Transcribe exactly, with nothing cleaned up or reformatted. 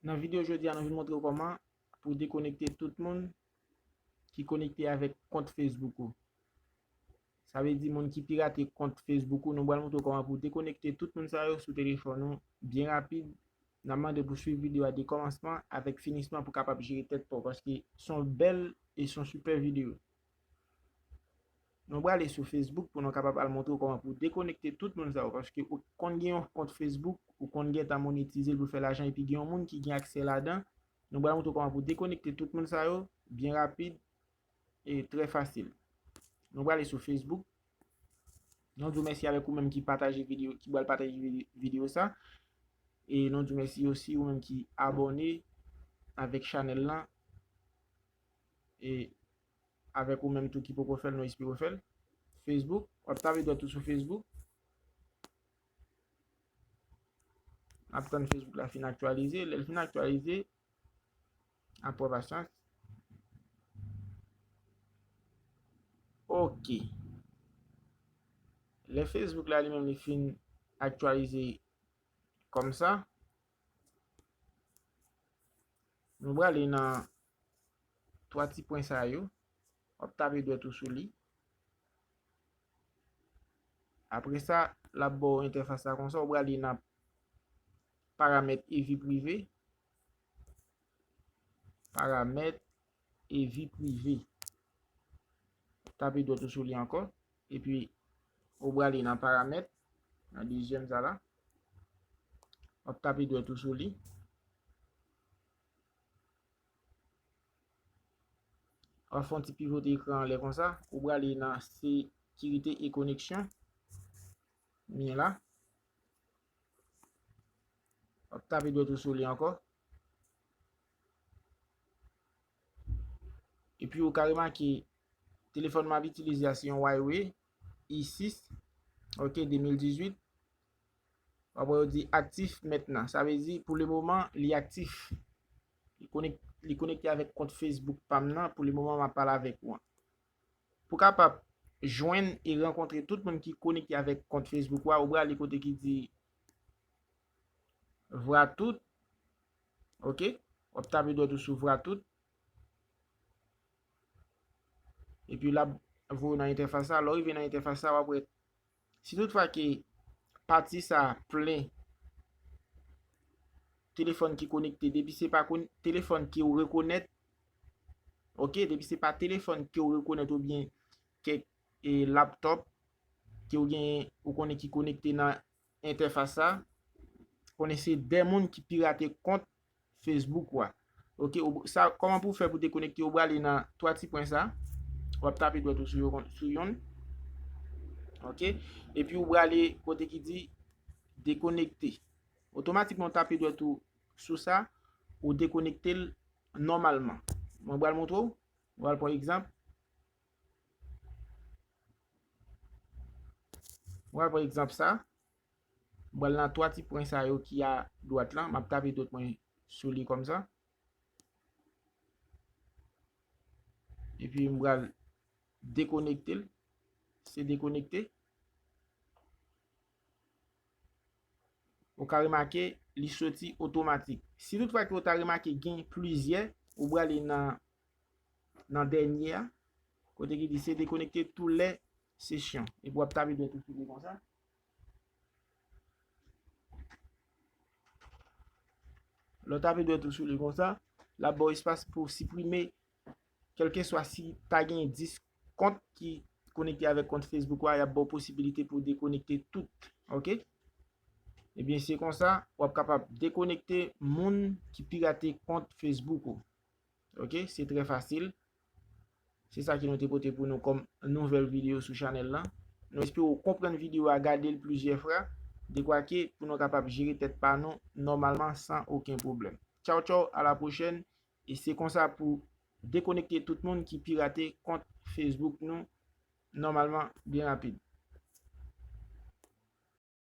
Nan videyo jodi a, nou vin montre w kòman pou dekonekte tout moun ki konekte avèk kont Facebook ou. Sa vle di moun ki pirate kont Facebook ou, nou pral montre w kòman pou dekonekte tout moun sa yo sou telefòn ou byen rapid. N ap mande w pou swiv videyo a de kòmansman avèk finisman pou kapab jere tèt pa w, paske se yon bèl e se yon sipè videyo. Nou prale sou Facebook pou nou kapab al montre w kòman pou dekonekte tout moun sa yo, paske ou konn gen yon kont Facebook, ou konn gentan monetize l pou fè lajan, epi gen yon moun ki gen aksè ladan. Nou pral montre w kòman pou dekonekte tout moun sa yo byen rapid e trè fasil. Nou prale sou Facebook. Nou di w mèsi avèk ou menm ki pataje videyo, ki pral pataje vide-, videyo sa. E nou di w mèsi osi ou menm ki abòne avèk chanèl lan. E avèk ou menm tou ki poko fè l, nou espere w fè l. Facebook, w ap tape dwèt ou sou Facebook. N ap tann Facebook la fin aktyalize. Lè l fin aktyalize, n ap pran pasyans. Ok. Lè Facebook la li menm li fin aktyalize kòmsa, nou prale nan twa ti pwen sa yo. W ap tape dwèt ou sou li. Apre sa, l ap ba w entèfas la konsa, ou prale nan paramèt e vi prive. Paramèt e vi prive. Tape dwèt ou sou li ankò. Epi, ou prale nan paramèt, nan dezyèm sa la. W ap tape dwèt ou sou li. W ap fè yon ti pivote ekran anlè konsa. Ou prale nan sekirite e koneksyon. Li la. W ap tape dwèt ou sou li ankò. Epi ou ka remake telefòn m ap itilize a se yon Huawei i sis, ok, de mil dizuit. W ap wè yo di actif maintenant. Sa vle di pou le moman li aktif. Li konek-, li konekte avèk kont Facebook pa m nan pou le moman m ap pale avèk ou an. Pou kapab jwenn e rankontre tout moun ki konekte avèk kont Facebook ou a, ou prale kote ki di vwa tout. Ok? W ap tape dwèt ou sou vwa tout. Epi l ap voye w nan entèfas sa. Lè w rive nan entèfas sa, w ap wè si toutfwa ke pati sa plen telefòn ki konekte, depi se pa kon-, telefòn ke w rekonèt, ok, depi se pa telefòn ke w rekonèt oubyen kèk, e, laptòp ke w genyen, ou konnen ki konekte nan entèfas sa, konnen se de moun ki pirate kont Facebook ou a. Ok, ou, sa, kòman pou w fè pou dekonekte? Ou prale nan twa ti pwen sa, w ap tape dwèt ou sou yo, sou yonn. Ok, epi ou prale kote ki di dekonekte. Otomatikman, w tape dwèt ou sou sa, ou dekonekte l nòmalman. Mwen pral montre w. Mwen pral pran egzanp. Mwen pral pran egzanp sa. Mwen pral nan twa ti pwen sa yo ki a dwat lan. M ap tape dwèt mwen sou li kòmsa. Epi m pral dekonekte l. Se dekonekte. Ou ka remake, li soti otomatik. Si toutfwa ke w ta remake gen plizyè, ou prale nan, nan dènye a, kote ki di se dekonekte tou lè sesyon. Epi w ap tape dwèt ou sou li konsa. Lè w tape dwèt ou sou li konsa, l ap ba w espas pou w siprime, kèlkeswa si ta gen dis kont ki konekte avèk kont Facebook ou a, y ap ba w posibilite pou w dekonekte tout. Ok? Ebyen, se konsa, w ap kapab dekonekte moun ki pirate kont Facebook ou. Ok? Se trè fasil. Se sa ke nou te pote pou nou kòm nouvèl videyo sou chanèl lan. Nou espere w konprann videyo a, gade l plizyè fwa, dekwa ke pou nou kapab jere tèt pa nou nòmalman san okenn pwoblèm. Tchaw, tchaw, a la pwochèn. E se konsa pou dekonekte tout moun ki pirate kont Facebook nou nòmalman byen rapid.